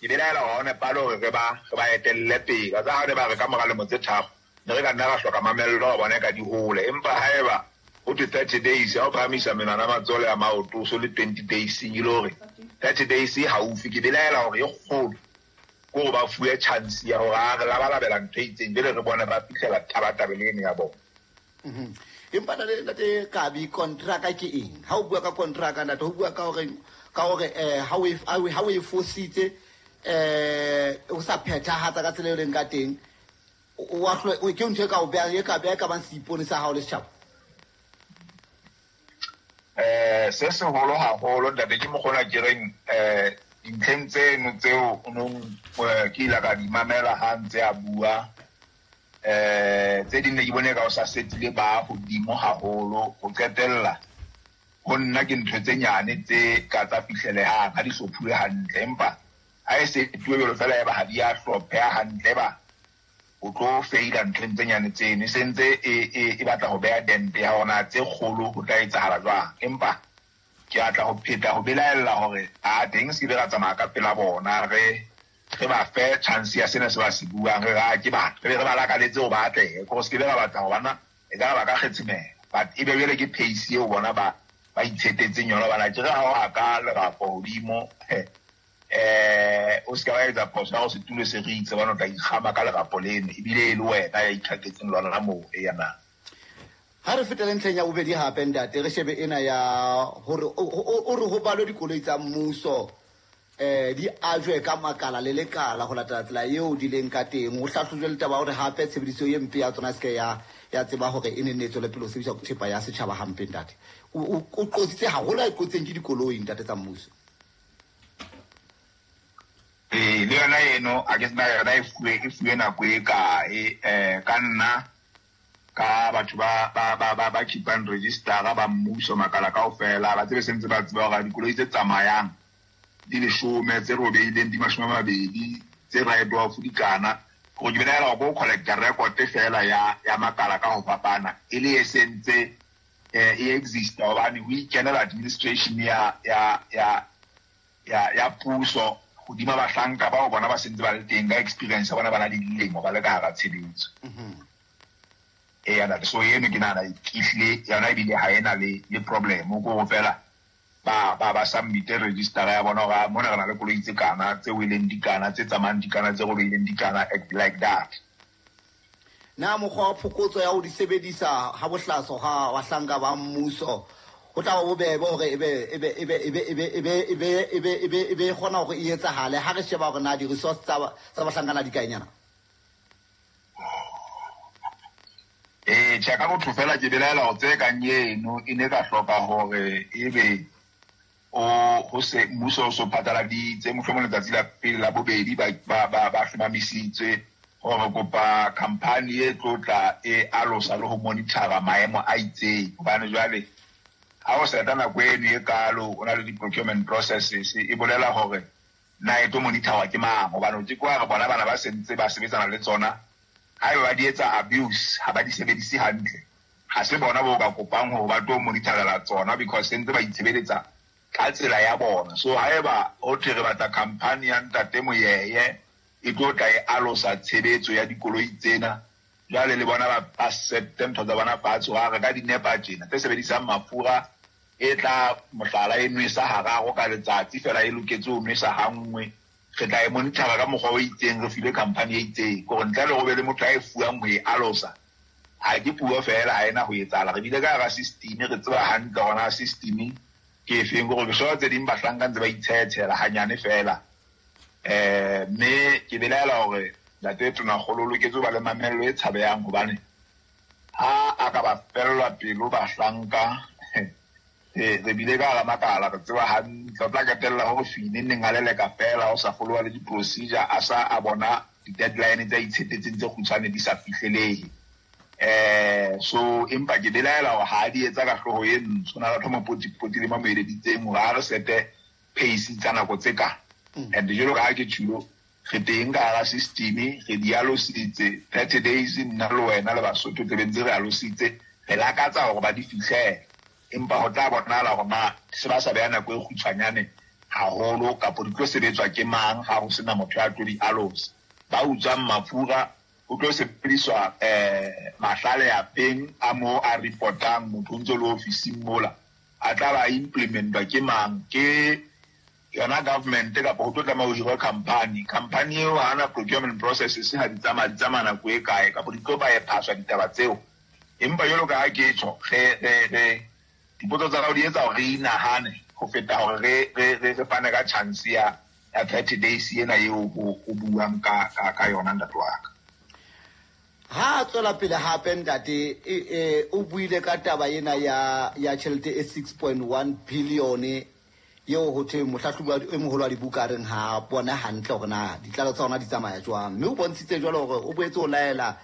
Ke belaela hore ha ho nepahale hore re ba re ba etelle pele. Wa tseba ha ne ba re ka mora lemo tse tharo, ne re ka nna ra hloka mamello ra bona eka di hole. Empa haeba ho thwe 30 days, ha o phahamisa menwana, matsoho le a maoto, o so le 20 days, e le hore 30 days e haufi. Ke belaela hore e kgolo ke hore ba fuwe chance ya hore a re labalabela ntho e itseng, jwale re bone ba fihlela tabatabelo eno ya bona. Empa ntate Kabi, kontraka ke eng? Ha o bua ka kontraka, ntate, ho bua ka hore ka hore ha o e fositse, o sa phethahatsa ka tsela e leng ka teng, wa ke ntho e ka o beha, e ka beha e ka bang seipone sa hao le setjhaba. Se seholo haholo, ntate, ke mokgona ke reng dintlheng tseno tseo o nong ke ile ka di mamela ha ntse a bua, tse ding ne ke bone ka o sa setile ba hodimo haholo. Ho qetella ho nna ke ntho tse nyane tse ka tsa fihlelehang ha di hlophuwe hantle, empa ha e setuwe jwalo fela eba ha di a hlopheha hantle, ba o tlo feila ntlheng tse nyane tseno. E sentse e batla ho beha dente ya hore tse kgolo ho tla etsahala jwang. Empa ke batla ho pheta ho belaella hore a teng se be ra tsamaya ka pela bona, re ba fe chance ya sena se ba se buang, re ra ke ba re be re ba lakaletse ho ba atlehe, kore se ke be ra batla ho bona e ka ba ka kgetshemela, but e be jwale ke pace eo bona ba itshetetseng yona. Bana ke re ha o haka lerapo hodimo, o se ka wa etsa phoso ya go setulo se re itse bana o tla ikgama ka lerapo leno, ebile e le wena ya itlhaketseng lona moo e yana. Ha re fetele ntlheng ya bobedi hape, ntate, re shebe ena ya hore o re ho balwe dikoloi tsa mmuso, di ajwe ka makala le lekala ho latela tsela eo di leng ka teng, ho hlahlojwe le taba hore hape tshebediso e mpe ya tsona se ke ya tseba hore e ne nne e tswele pele ho sebedisa thepa ya setjhaba hampe. Ntate, o qotsitse haholo a e qotseng ke dikoloi, ntate, tsa mmuso. Ee, le yona eno a ke sena yona e fuwe nako e kae, ka nna ka batho ba keepang registera ba mmuso makala kaofela ba tsebe sentse ba tseba hore dikoloi tse tsamayang di 10, tse robeileng di 20, tse write off di kana. Gore ke belaela hore o collecta record fela ya makala ka ho fapana e le e sentse e exista, hobane ho ikenela administration ya puso hodima bahlanka bao bona ba sentse ba le teng ka experience ya bona, ba na le dilemo ba le ka hara tshebetso. Eya, so eno ke nahana ehlile yona ebile ha ena le problem, ko go fela ba submit register ya bona hore mona re na le koloi tse kana, tse weleng dikana, tse tsamayang dikana, tse robeileng dikana, act like that. Na mokgwa wa phokotso ya ho di sebedisa ha bohlaso ha bahlanka ba mmuso ho tla ba bobebe hore ebe kgona hore e etsahale ha re sheba hore na di-resource tsa bahlankana di kaenyana? Tjhe, ka botho fela ke belaela hore tse kang eno e ne ka hloka hore ebe o ho se mmuso o so phatlaladitse mohlomong letsatsi la pele la bobedi ba hlomamisitswe hore kopa company e tlo tla e alosa le ho monitora maemo a itseng, hobane jwale ha o seta nako eno e kalo o na le di-procurement processes, e bolela hore na e tlo monitorwa ke mang, hobane o ke kwa re bona bana ba sentse ba sebetsana le tsona, haeba ba di etsa abuse, ha ba di sebedise hantle, ha se bona bo ka kopang hore ba tlo monitorela tsona, because sentse ba itshebeletsa ka tsela ya bona. So haeba ho thwe re batla company ya ntate Moyeye e tlo tla e alosa tshebetso ya dikoloi tsena, jwale le bona ba sette ntho tsa bona fatshe hore re ka di nepa tjena tse sebedisang mafura e tla mohlala e nwesa hararo ka letsatsi fela e loketse ho nwesa ha nngwe, re tla e monitora ka mokgwa o itseng, re file company e itseng kore ntle le ho be le motho a e fuwang ho e alosa. Ha ke puo fela, ha ena ho etsahala. Re bile ka hara system, re tseba hantle hore na system ke efeng, kore ke sure tse ding bahlanka ntse ba itshetshela hanyane fela. Mme ke belaela hore ntate Tonakgolo o loketse ho ba le mamello e tshabehang, hobane ha a ka ba fellwa pelo bahlanka, re bile ka hara makala, re tseba hantle o tla qetella hore fine neng a leleka fela, o sa followa le di-procedure, a sa a bona di-deadline tse itshepetseng tse kgutshwane di sa fihlelehe. So empa ke belaela hore ha di etsa ka hlooho e ntsho, na batho mapotipoti le mamoeleditseng hore ha re sete pace tsa nako tse ka. And jwalo ka ha ke tjhilo, re teng ka hara system, re di alositse 30 days, nna le wena le Basotho tle be ntse re alositse, re lakatsa hore ba di fihlele, empa ho tla bonahala hore na se ba sa beha nako e kgutshwanyane. haholo kapo di tlo sebetswa ke mang ha ho sena motho ya tlo di alosa. Ba utswang mafura ho tlo sebediswa mahlale a feng a mo a reportang motho o ntse le ofising mola, a tla ba implementwa ke mang, ke yona government kapa ho tlo tlameha ho hirwe company. Company eo ha na procurement processes ha di tsamaya, di tsamaya nako e kae kapa di tlo bypasswa ditaba tseo. Empa jwalo ka ha ke tjho, re dipotso tsa hao di etsa hore re inahane ho feta hore re fane ka chance ya 30 days ena eo ho buang ka yona ntate wa ka. Ha a tswela pele hape ntate, o buile ka taba ena ya tjhelete e 6.1 billion eo ho thweng mohlahlobi e moholo wa dibuka a reng ha bona hantle hore na ditlalo tsa ona di tsamaya jwang. Mme o bontshitse jwalo hore o boetse o laela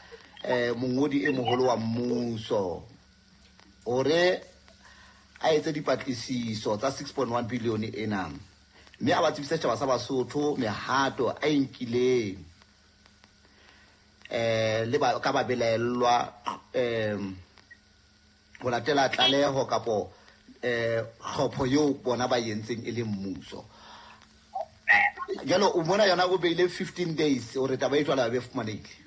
mongodi e moholo wa mmuso hore a etse dipatlisiso tsa 6.1 billion ena, mme a ba tsebise setjhaba sa Basotho mehato a e nkileng le ba ka ba belaellwa ho latela tlaleho kapo tlhopho eo bona ba entseng e le mmuso. Jwale o bona yona o beile 15 days hore taba e jwalo e be fumanehile.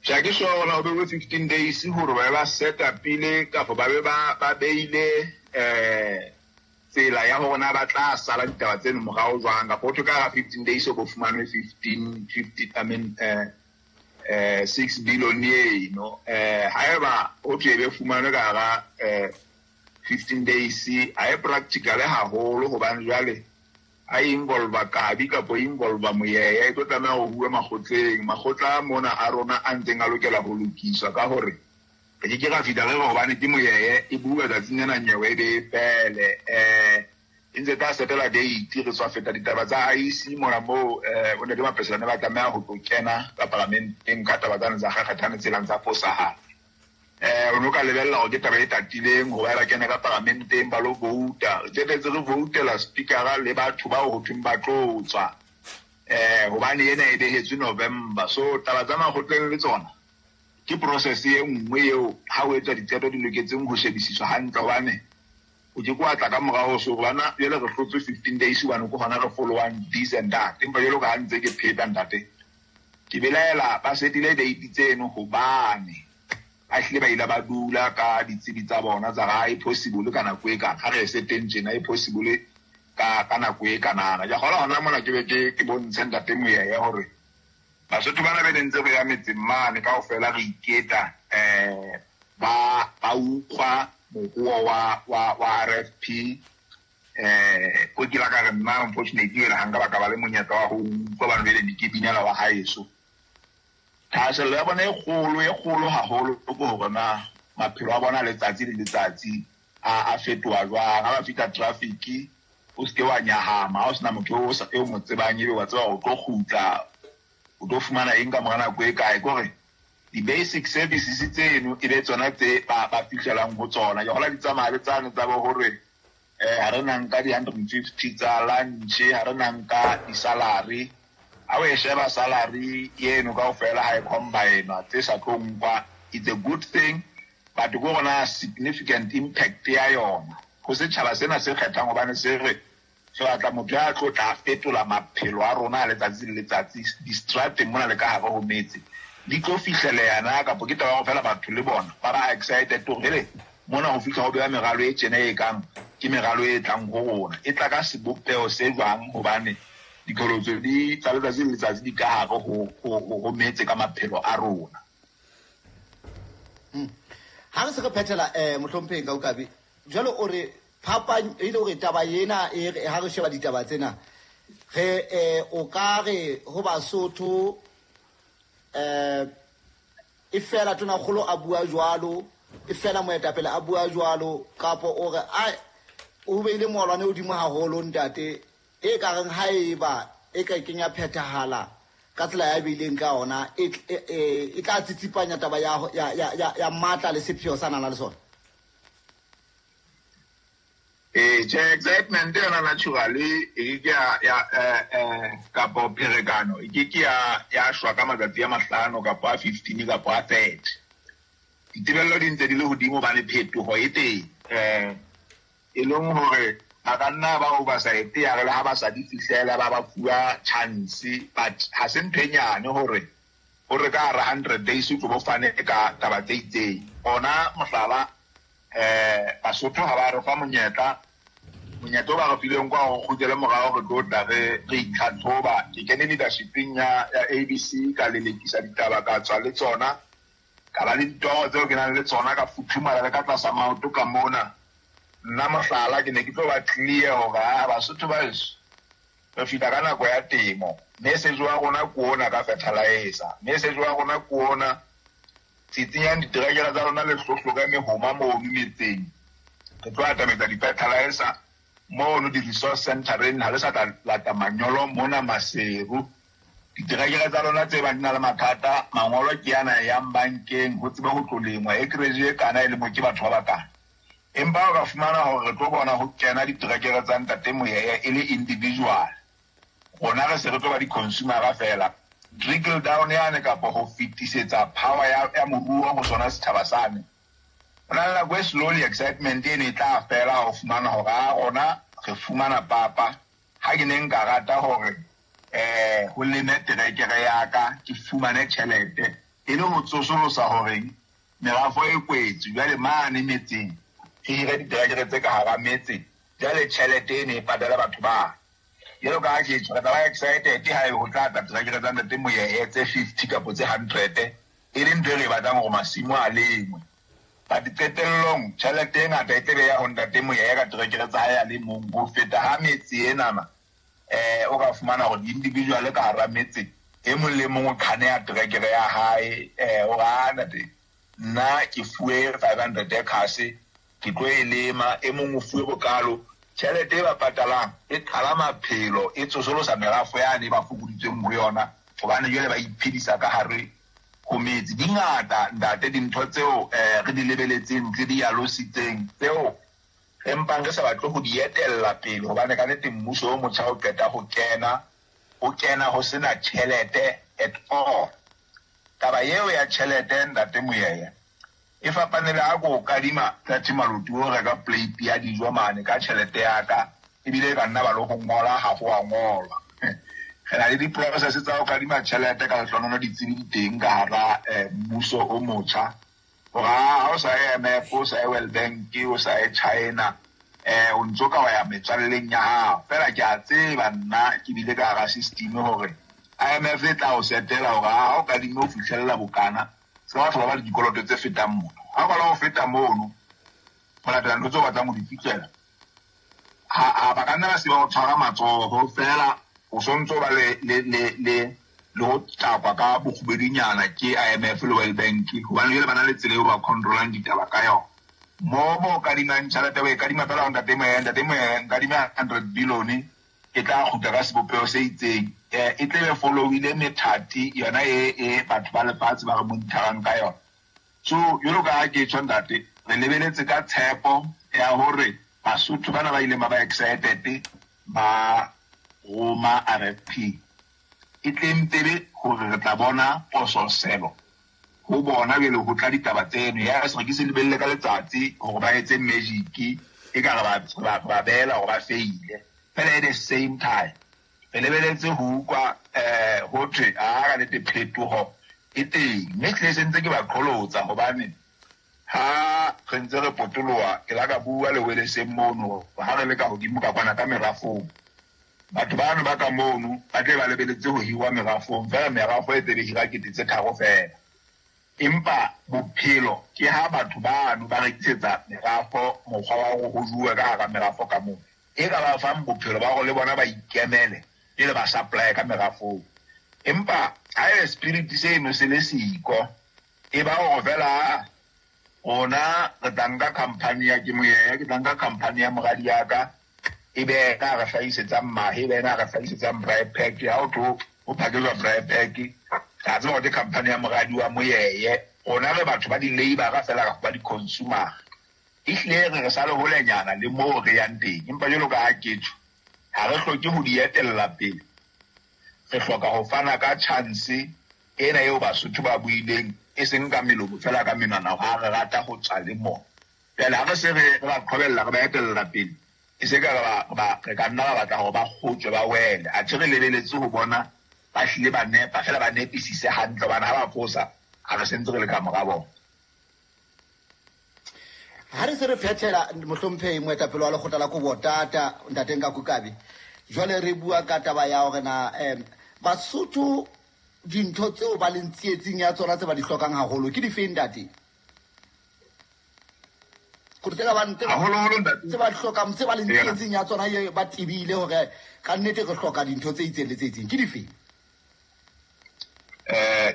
Tjhe, ke sure hore o beile 15 days hore ba ba set up-ile kapa ba be ba beile tsela ya hore na ba tla sala ditaba tseno morao jwang, kapa ho thwe ka hara 15 days o bo fumanwe fifteen, fifty, I mean, 6 billion eno. Haeba ho thwe e be fumanwe ka hara 15 days, ha e practical haholo hobane jwale ha e involve kabi kapa e involve moyeye, e tlo tlameha ho bua makgotleng. Makgotla mona a rona a ntseng a lokela ho lokiswa ka hore re ke ke ra fihla re re hobane ke moyeye, e bua tsatsing lena nyewe e be e fele. E ntse tla setela date, re tswa feta ditaba tsa IEC mona moo, o ne le Mapeselane ba tlameha ho tlo kena ka parlamenteng ka taba tsane tsa kgakgathane tse lang tsa fosahala. O no ka lebella hore ke taba e tatileng hoba ba kene ka parlamenteng ba lo vouta. Re qetetse re voutela speakera le batho bao ho thweng ba tlo tswa. Hobane ena e behetswe November. So taba tsa makgotleng le tsona ke process e nngwe eo ha o etsa diqeto di loketseng ho shebisiswa hantle, hobane o ke ke wa tla ka morao so bana jwale re hlotswe 15 days hobane ke hona re followang this and that. Empa jwalo ka ha ntse ke pheta ntate, ke belaela ba setile date tseno hobane ba hlile ba ile ba dula ka ditsebi tsa bona tsa ha e possible ka nako e kana, ha re se teng tjena e possible ka nako e kanana. Ke kgola hona mona ke be ke bontshe ntate Moyeye hore Basotho bana be ne ntse re ya metseng mane kaofela re iketa, ba utlwa moruo wa RFP. O ke la ka re nna unfortunately ha nka ba ka ba le monyetla wa ho utlwa bana be ne ke binela wa haeso. Thahasello ya bona e kgolo, e kgolo haholo ke hore na maphelo a bona letsatsi le letsatsi a fetoha jwang. Ha ba fihla traffic o seke wa nyahama, ha o sena motho eo mo tsebang ebe wa tseba hore o tlo kgutla, o tlo fumana eng ka mora nako e kae. Ke hore di-basic services tseno e be tsona tse ba fihlelang ho tsona. Ke hola di tsamaya le tsane tsa bo hore, ha re na nka di-150 tsa lunch, ha re na nka di-salary. Ha o e sheba salary eno kaofela ha e combine-wa tse sa tlo nkwa, it's a good thing, but ke hore na significant impact ya yona ho setjhaba sena se kgethang, hobane se re re batla motho ya tlo tla fetola maphelo a rona a letsatsi le letsatsi distrateng mona le ka hare ho metse, di tlo fihleleha na, kapa ke taba ya ho fela batho le bona ba ba excited hore hele mona ho fihla ho beha meralo e tjena e kang ke meralo e tlang ho rona, e tla ka sebopeho se jwang, hobane diqholotso di tsa letsatsi le letsatsi di ka hare ho metse ka maphelo a rona. Ha re se re phethela, mohlomphehi Nkaokabe, jwale o re phapang e le hore taba ena e re, ha re sheba ditaba tsena, re, o ka re ho Basotho, e fela tonakgolo a bua jwalo, e fela moetapele a bua jwalo, kapo o re, ai, o beile moalwane hodimo haholo ntate, e ka reng ha eba e ka kenya phethahala ka tsela ya beileng ka ona, e tla tsitsipanya taba ya matla le sepheo sa nang le sona. Tjhe, excitement yona naturally e ke ya, ya, kapo pherekano e ke ke ya, ya shwa ka matsatsi a mahlano kapo a 15 kapo a 30. Ditebello di ntse di le hodimo hobane phetoho e teng. E leng hore ba ka nna ba oversight ya re le ha ba sa di fihlela ba ba fuwa chance, but ha se ntho e nyane hore o re ka hara 100 days o tlo bo fane ka taba tse itseng. Ona mohlala, Basotho ha ba re fa monyetla, monyetla o ba re fileng kwa go kgutlele morao re tlo tla re itlhatlhoba. Ke kene leadershipeng ya ABC, ka lelekisa ditaba, ka tswa le tsona, ka ba le ditoro tseo ke nang le tsona, ka futhumala le ka tlasa maoto ka mona. Nna mohlala ke ne ke tlo ba clear hore a Basotho ba heso re fihla ka nako ya temo, message wa rona ke ona ka fertilizer, message wa rona ke ona tsitsinyang diterekere tsa rona le hlohloke mehoma mono metseng. Re tlo atametsa di-fertilizer mono di-resource centereng, ha le sa tla lata manyolo mona Maseru. Diterekere tsa lona tse bang di na le mathata, mangolo ke ana yang bankeng ho tsebe ho tlo lengwa, acreage e kana e lengwe ke batho ba bakana. Empa o ka fumana hore re tlo bona ho kena diterekere tsa ntate Moyeye e le individual, rona re se re tlo ba di-consumera fela. Trickle down yane kapa ho fetisetsa power ya moruo ho sona setjhaba sane. Ho na le nako e slowly excitement ene e tla fela ha o fumana hore a rona re fumana papa. Ha ke ne nka rata hore ho leme terekere ya ka ke fumane tjhelete e le ho tsosolosa hore merafo e kwetswe jwale mane metseng, re hire diterekere tse ka hara metse, jwale tjhelete ene e patala batho ba. Jwalo ka ha ke tjho, re tla ba excited ha e ho tla tla terekere tsa ntate Moyeye tse 50 kapa tse 100, e leng ntho e re e batlang hore masimo a lengwe. But qetellong tjhelete e ngata e tlebe ya ho ntate Moyeye ka terekere tsa hae a le mong, ho feta ha metse enana o ka fumana hore di-individual ka hara metse e mong le mong o qhaneha terekere ya hae, o re, a ntate nna ke fuwe 500 acres ke tlo e lema, e mong o fuwe bokalo. Tjhelete e ba patalang e qala maphelo, e tsosolosa merafo yane e ba fokoditsweng ho yona, hobane jwale ba iphedisa ka hare ho metse. Di ngata ntate dintho tseo re di lebeletseng, re di alositseng, tseo re mpang re sa batle ho di etella pele, hobane ka nnete mmuso o motjha o qeta ho kena, o kena ho sena tjhelete at all. Taba eo ya tjhelete ntate Moyeye e fapane le ha ko kadima Thathi Maloti o reka plate ya dijo mane ka tjhelete ya ka, ebile e ka nna ba le ho ngola ha ho a ngolwa. Re na le di-process tsa ho kadima tjhelete ka lehlohonolo ditsebi di teng ka hara mmuso o motjha. Hore ha o sa ye IMF, o sa ye World Bank, o sa ye China, o ntso ka wa ya metswalleng ya hao. Feela ke a tseba nna ke bile ka hara system hore IMF e tla o setela hore ha o kadime o fihlella bokana, se batho ba ba le dikoloto tse fetang mono. Ha o qala ho feta mono, ho latela ntho tseo o batlang ho di fihlela, ha ba ka nna ba se ba o tshwara matsoho feela, o sontso ba le ho tlakwa ka bokgubedunyana ke IMF le World Bank, hobane jwale ba na le tsela eo ba controlang ditaba ka yona. Mo mo kadimang tjhelete, o e kadima fela ho ntate Moyeye, ntate Moyeye nkadima 100 billion, e tla kgutla ka sebopeho se itseng. E tle be followile methati yona e batho ba lefatshe ba re monitorang ka yona. So jwalo ka ha ke tjho ntate, re lebeletse ka tshepo ya hore Basotho bana ba ileng ba ba excited ba roma RFP, e tle ntebe hore re tla bona pososelo ho bona jwale ho tla ditaba tseno. Ya se re ke se lebelle ka letsatsi hore ba etse magic, e ka re ba beela hore ba feile. Fela at the same time re lebeletse ho utlwa ho thwe a ka nnete phetoho e teng, mme tlile se ntse ke ba qholotsa hobane ha re ntse re potoloha, ke la ka bua le weleseng mono, ha re le ka hodimo ka kwana ka merafong, batho bano ba ka mono ba tle ba lebeletse ho hirwa merafong, fela merafo e tlebe hira 3,000 fela. Empa bophelo ke ha batho bano ba rekisetsa merafo mokgwa wa hore ho jowe ka hara merafo ka moo, e ka ba fang bophelo ba hore le bona ba ikemele pele ba supply ka merafong. Empa ha e spirit seno se le siko, e ba hore fela rona re tla nka company ya ke Moyeye, ke tla nka company ya moradi ya ka, e be ena a re hlahisetsang mahe, e be ena a re hlahisetsang braai pack. Ha o tlo ho phaketswa braai pack, re a tseba hore ke company ya moradi wa Moyeye. Rona re batho ba di-labor-a fela kapa ba di-consumer. Ehlile re sa le holenyana le moo re yang teng, empa jwalo ka ha ke tjho, ha re hloke ho di etella pele. Re hloka ho fana ka chance ena eo Basotho ba buileng, e seng ka melomo fela, ka menwana, ha re rata ho tswa le mona. Jwale ha re se re ba qhobella, re ba etella pele, e se ka re ka nna ba batla hore ba kgotjwe ba wele. Athe re lebeletse ho bona ba hlile ba nepa, fela ba nepisise hantle, hobane ha ba fosa ha re sentse re le ka mora bona. Ha re se re phethela, mohlomphehi moetapele wa lekgotla la Kobotata, ntate Nkaku Kabi, jwale re bua ka taba ya hore na Basotho dintho tseo ba leng tsietsing ya tsona tse ba di hlokang haholo ke difeng, ntate? Gore tse ka bang tse ba hlokang, tse ba leng tsietsing ya tsona, e ba tebile hore ka nnete re hloka dintho tse itseng le tse itseng, ke difeng?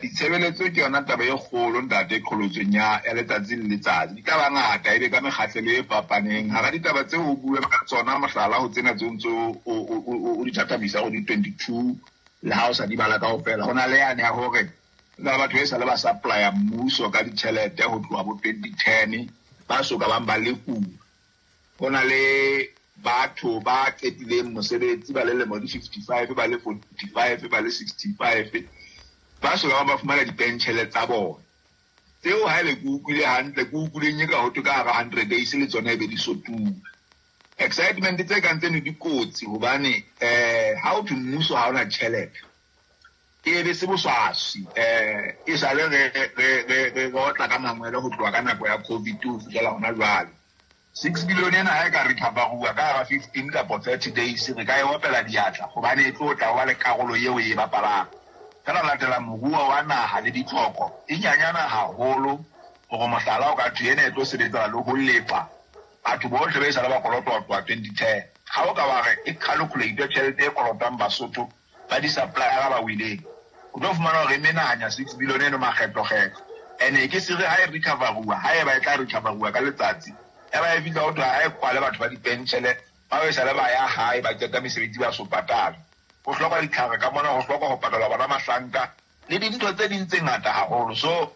Ditshebeletso ke yona taba e kgolo, ntate, qholotsong ya letsatsi le letsatsi. Di tla ba ngata, ebe ka mekgahlelo e fapaneng. Hara ditaba tseo ho bueng ka tsona, mohlala ho tsena tseo ntse o di thathamisa ho di 22, le ha o sa di bala kaofela, ho na le yane ya hore na batho e sale ba supplya mmuso ka ditjhelete ho tloha bo 2010, ba soka bang ba lefuwa. Ho na le batho ba qetileng mosebetsi ba le lemo di 55, ba le 45, ba le 65, ba soka bang ba fumana dipentjhele tsa bona. Tseo ha ebe ke utlwile hantle, ke utlwileng e ka ho thwe ka hara 100 days le tsona ebe di sotuwa. Excitement tse kang tseno di kotsi, hobane ha ho thwe mmuso ha ona tjhelete, e be se boswaswi. E sale re otla ka mangwele ho tloha ka nako ya COVID ho fihlela hona jwale. 6 billion ena ha e ka recover-uwa ka hara 15 kapa 30 days, re ka e opela diatla, hobane e tlo tla ho ba le karolo eo e bapalang. Fela latela moruo wa naha le ditlhoko e nyanyana haholo hore mohlala o ka thwe ena e tlo sebetsana le ho lefa batho bohle ba e sale ba kolotwa ho tloha 2010. Ha o ka wa re e calculate tjhelete e kolotwang Basotho ba di-supplier ba weleng, o tlo fumana hore e menahanya 6 billion eno makgetlokgetlo. Ene ke se re ha e recover-uwa, ha eba e tla recover-uwa ka letsatsi, ya ba e fihla ho thwe ha e kwale batho ba dipentjhele ba e sale ba ya hae ba qeta mesebetsi ba so patale. Ho hloka ditlhare ka mona, ho hloka ho patala bona mahlanka le dintho tse ding tse ngata haholo. So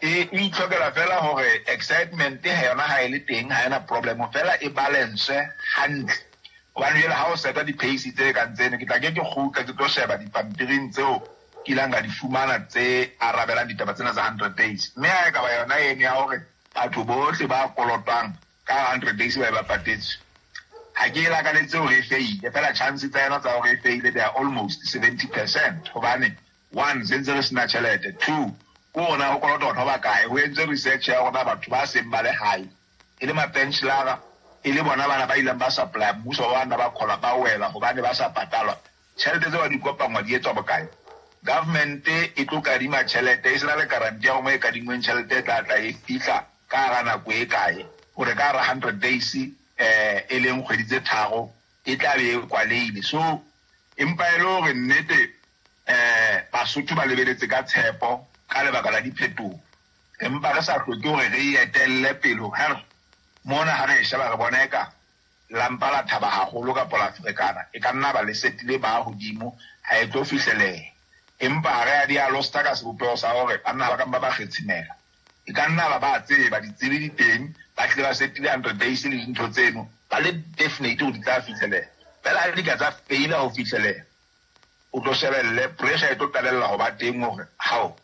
e itlhokela fela hore excitement ha yona ha e le teng, ha ena problem, fela e balance hantle. Hobane jwale ha o seta di-pace tse kang tseno, ke tla ke kgutla ke tlo sheba dipampiring tseo ke ileng ka di fumana tse arabelang ditaba tsena tsa 100 days. Mme ha e ka ba yona eno ya hore batho bohle ba kolotwang ka 100 days ba e ba patetswe, ha ke e lakaletse hore e feile, fela chance tsa yona tsa hore e feile they are almost 70%. Hobane one, se ntse re sena tjhelete, two, ke rona ho kolota batho ba bakae, ho entswe research ya rona batho ba seng ba le hae, e le mapensionara, e le bona bana ba ileng ba supply mmuso, ba bana ba kgola ba wela hobane ba sa patalwa. Tjhelete tseo di kopangwa di etswa bokae? Government e tlo kadima tjhelete, e sena le guarantee ya hore e kadingweng tjhelete e tla tla e fihla ka hara nako e kae, hore ka hara 100 days e leng kgwedi tse tharo e tla be e kwalehile. So empa e le hore nnete Basotho ba lebeletse ka tshepo ka lebaka la diphetoho, empa re sa hloke hore re e etelle pele. Ha mona ha re e sheba re bona eka lampa la thaba haholo kapa la ferekana, e ka nna ba le setile ba hodimo, ha e tlo fihleleha. Empa ha re a di a losta ka sebopeho sa hore banna ba kang ba ba kgetshimela, e ka nna ba ba tseba ditsebi di teng, ba hlile ba setile 100 days le dintho tseno, ba le definite hore di tla fihleleha. Fela ha di ka tsa feila ho fihleleha, o tlo shebelle pressure e tlo qalella ho ba teng hore hao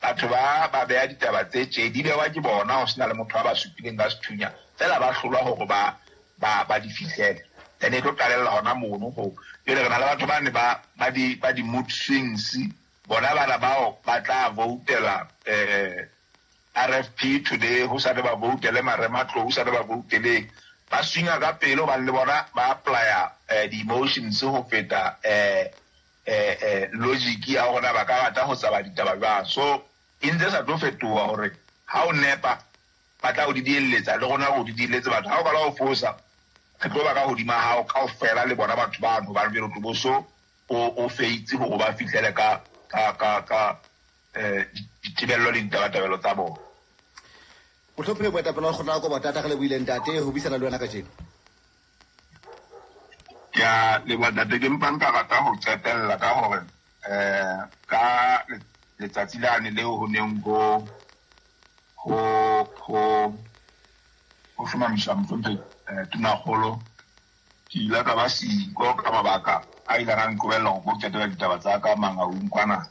batho ba beha ditaba tse tje, di bewa ke bona, ho sena le motho a ba supileng ka sethunya, fela ba hlolwa hore ba di fihlele. Then e tlo qalella hona mono ho jwale re na le batho bane ba di mood swings, bona bana bao ba tla voutela RFP today, ho sa le ba voutele Marematlou, ho sa le ba vouteleng, ba swinga ka pele hobane le bona ba applya di-emotions ho feta logic ya hore na ba ka rata ho tsaba ditaba jwang. So e ntse sa tlo fetoha hore ha o nepa ba tla o didielletsa, le rona re o didielletse batho. Ha o qala ho fosa, re tlo ba ka hodima hao kaofela le bona batho bano, hobane jwale o tlo bo so o feitse hore ba fihlele ka ditebello le ditabatabelo tsa bona. Mohlomphehi moetapele wa lekgotla la Kobotata, re lebohile ntate ho buisana le wena kajeno. Ke a leboha ntate, ke mpa nka rata ho qetella ka hore ka letsatsi lane leo ho neng ho hlomamiswa mohlomphehi Tonakgolo, ke ile ka ba siko ka mabaka a ileng a nqobella hore ke qetela ditaba tsa ka Mangaung kwana.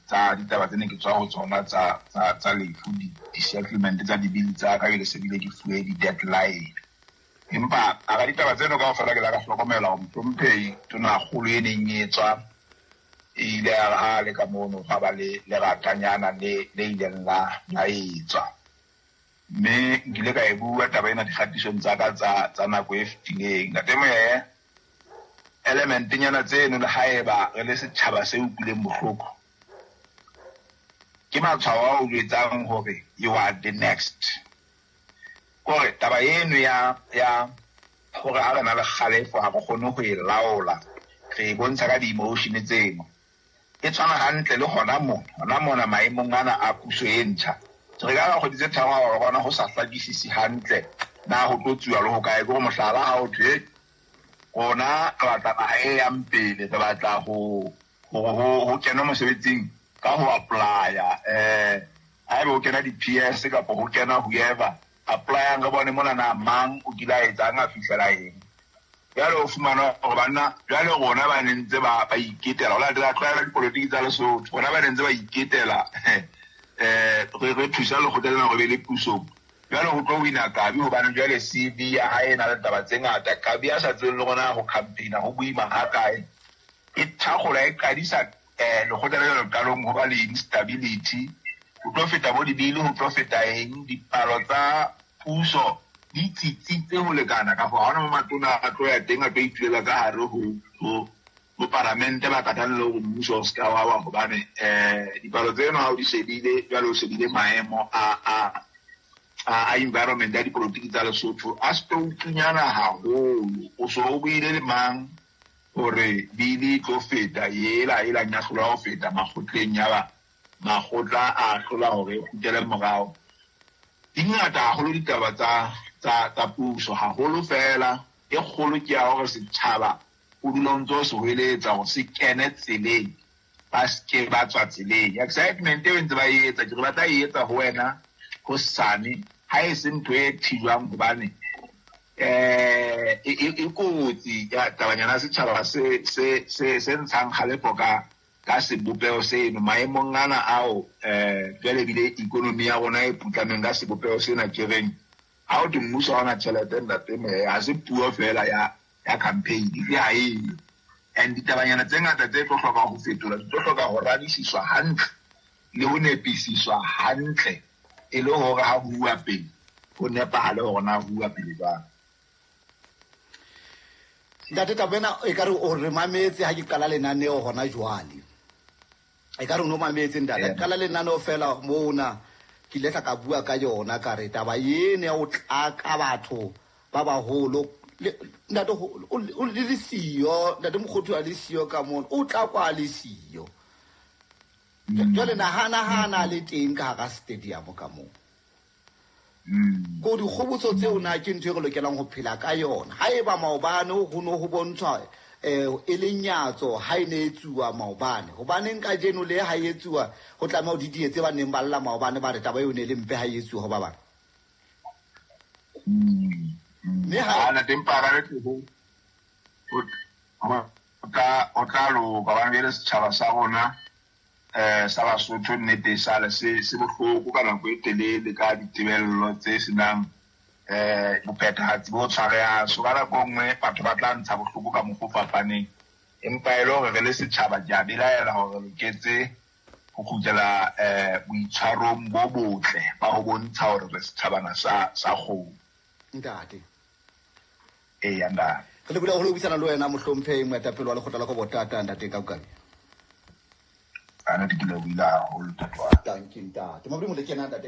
Tsa ditaba tse ne ke tswa ho tsona tsa lefu, di-settlement tsa dibili tsa ka, jwale se bile ke fuwe di-deadline. Empa hara ditaba tseno kaofela ke la ka hlokomela hore mohlomphehi tonakgolo e neng e tswa e ile ya re ha le ka mono gwa ba le leratanyana le ileng la etswa. Mme nkile ka e bua taba ena dikgatisong tsa ka tsa nako e fetileng. Ntate Moyeye, elementenyana tseno le haeba re le setjhaba se utlwileng bohloko, ke matshwao a o jwetsang hore you are the next. Kore taba eno ya hore ha re na le kgalefo ha re kgone ho e laola, re e bontsha ka di-emotion tseno. E tshwana hantle le hona mona maemong ana a puso e ntjha. Re ka kgwedi tse tharo ha re bona ho sa hlakisisi hantle na ho tlo tsuwa le ho kae. Ke hore mohlala ha o thwe rona re batla naha e yang pele, re batla ho kena mosebetsing ka ho apply-a. Haeba ho kena di-PS kapa ho kena whoever, apply-ang re bone mona na mang o kile a etsang a fihlela eng. Jwale o fumana hore banna jwale rona ba ne ntse ba iketela, ho latela tlwaelo dipolotiki tsa Lesotho, rona ba ne ntse ba iketela re thusa lekgotla lena hore be le pusong. Jwale ho tlo wina Kabi hobane jwale CV ya hae e na le taba tse ngata. Kabi a sa tsweng le rona ho campaign-a ho boima ha kae. E thakgola e qadisa lekgotla lena qalong ho ba le instability. Ho tlo feta bo dibili, ho tlo feta eng, dipalo tsa puso di tsitsitse ho lekana kapa ha hona mo matona a tlo ya teng a tlo itulela ka hare ho paramente ba katang le hore mmuso o ska wa wa, hobane dipalo tseno ha o di shebile jwale o shebile maemo a environment ya dipolotiki tsa Lesotho a stoutunyana haholo. O so o buile le mang hore bili e tlo feta ela e la nyahlola ho feta makgotleng ya ba makgotla a hlola hore e kgutlele morao. Di ngata haholo ditaba tsa puso haholo fela. E kgolo ke ya hore setjhaba o dula o ntse o se hweletsa hore se kene tseleng, ba seke ba tswa tseleng. Excitement eo ntse ba e etsa, ke re ba tla e etsa ho wena hosane, ha e se ntho e thijwang hobane e kotsi ya tabanyana ya setjhaba se ntshang kgalefo ka sebopeho seno. Maemong ana ao jwale ebile economy ya rona e putlameng ka sebopeho sena, ke reng ha o thwe mmuso ha ona tjhelete ntate Moyeye, ha se puo fela ya campaign, ke ha eyo. And ditabanyana tse ngata tse tlo hloka ho fetolwa, di tlo hloka ho radisiswa hantle le ho nepisiswa hantle e le hore ha ho uwa pele ho nepahale hore na ho uwa pele jwang. Ntate, taba ena ekare o re mametse ha ke qala lenaneo hona jwale. Ekare o no mametse ntate. Ke qala lenaneo fela mona ke ile ka bua ka yona, ka re taba ene ya ho tlaka batho ba baholo. Ntate o le siyo, ntate Mokgothu a le siyo ka mona, o tla kwa le siyo. Jwale nahana le teng ka hara stadium ka moo. Ko dikgobotso tseo na ke ntho e re lokelang ho phela ka yona. Haeba maobane ho no ho bontshwa e le nyatso ha e ne etsuwa maobane, hobaneng kajeno le ha e etsuwa ho tlameha ho didietse ba neng ba lla maobane ba re taba eo ne le mpe ha e etsuwa ho ba bang. Mme ha na teng para re ho o tla loka ba ngele setjhaba sa rona sa Basotho nnete sale se bohloko ka nako e telele ka ditebello tse senang bophethahatsi bo tshwarehang. So ka nako e nngwe batho ba tla ntsha bohloko ka mokgwa o fapaneng, empa e le hore re le setjhaba ke a belaela hore re loketse ho kgutlela boitshwarong bo botle ba ho bontsha hore re setjhabana sa kgomo. Ntate. Eya, ntate. Re lebohile haholo ho buisana le wena mohlomphehi moetapele wa lekgotla la Kobotata ntate Kabukabi. Ana ke lebohile haholo ntate wa ka. Thank you ntate. Mabodi mo le kena ntate.